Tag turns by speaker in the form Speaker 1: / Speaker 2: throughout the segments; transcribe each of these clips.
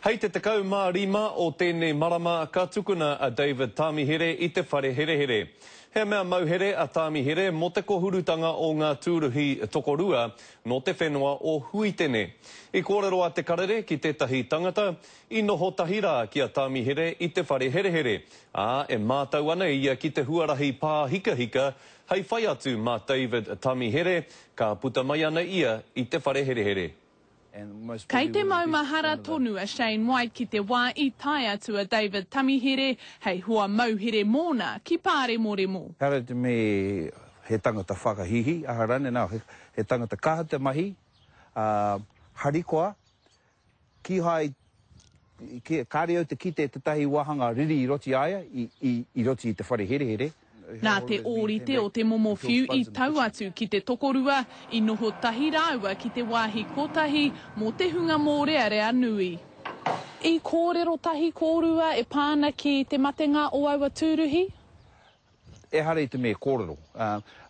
Speaker 1: Hei te 15 o tēnei marama ka tukuna a David Tamihere i te whare herehere. He mea mauhere a Tamihere mō te kohurutanga o ngā tūruhi tokorua nō te whenua o Huitene. I kōrero a Te Karere ki tētahi tangata i noho tahi rā ki a Tamihere i te whare herehere, ā, e mātau ana ia ki te huarahi pāhikahika hei whai atu mā David Tamihere ka puta mai ana ia i te whare herehere.
Speaker 2: Kei te maumahara tonu a Shane White ki te wā i tae atu a David Tamihere hei hoa mauhere mōna ki Pāremoremo.
Speaker 3: Ehara te me he tangata whakahihi, aha rānei, nā, he tangata kaha te mahi, ā, harikoa, kīhai, kāre au te kite tētahi wāhanga riri i roti a ia, i, i, i roti i te whare herehere.
Speaker 2: Nā te ōrite o te momo whiu i tau atu ki te tokorua, i noho tahi rāua ki te wāhi kotahi mō te hunga mōrearea nui. I kōrero tahi kōrua e pā ana ki te matenga o aua tūruhi?
Speaker 3: Ehara i te mea kōrero,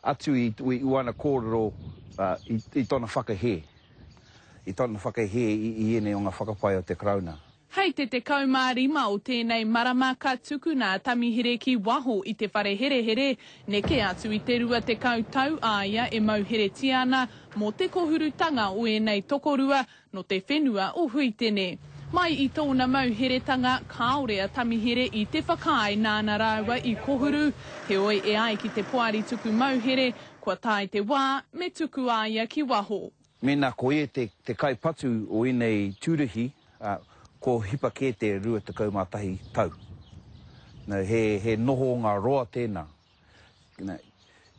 Speaker 3: atu i wana kōrero i tona whakahē, i tona whakahē i ēnei o ngā whakapae o te Karauna.
Speaker 2: Hei te 15 o tēnei marama ka tukuna a Tamihere ki waho i te whare herehere, neke atu i te 20 tau a ia e mauheretia ana mō te kohurutanga o ēnei tokorua nō te whenua o Huitene. Mai i tōna mauheretanga, kāore a Tamihere i te whakaae nāna rāua i kohuru, heoi e ai ki te poari tuku mauhere, kua tae te wā me tuku a ia ki waho.
Speaker 3: Mēnā ko ia te kaipatu o ēnei tūruhi, kua hipa kē te 21 tau. He nohonga roa tēnā.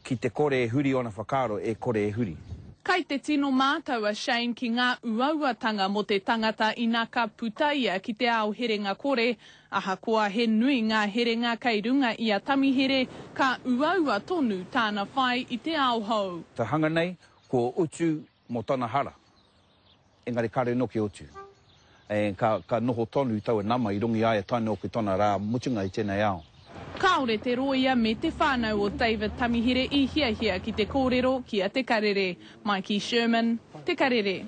Speaker 3: Ki te kore e huri ōna whakaaro, e kore e huri.
Speaker 2: Kai te tino mātau a Shane ki ngā uauatanga mō te tangata ina ka puta ia ki te ao herenga kore, ahakoa he nui ngā herenga kei runga i a Tamihere, ka uaua tonu tāna whai i te ao hou.
Speaker 3: Te hanga nei, Kua utu mo tana hara, engari kare noki utu. E, ka, ka noho tonu taua nama i runga i a ia tae noa ki tona ra mutunga i tenei ao.
Speaker 2: Kāore te rōia me te whānau o David Tamihere i hiahia ki te kōrero ki a Te Karere. Mikey Sherman, Te Karere.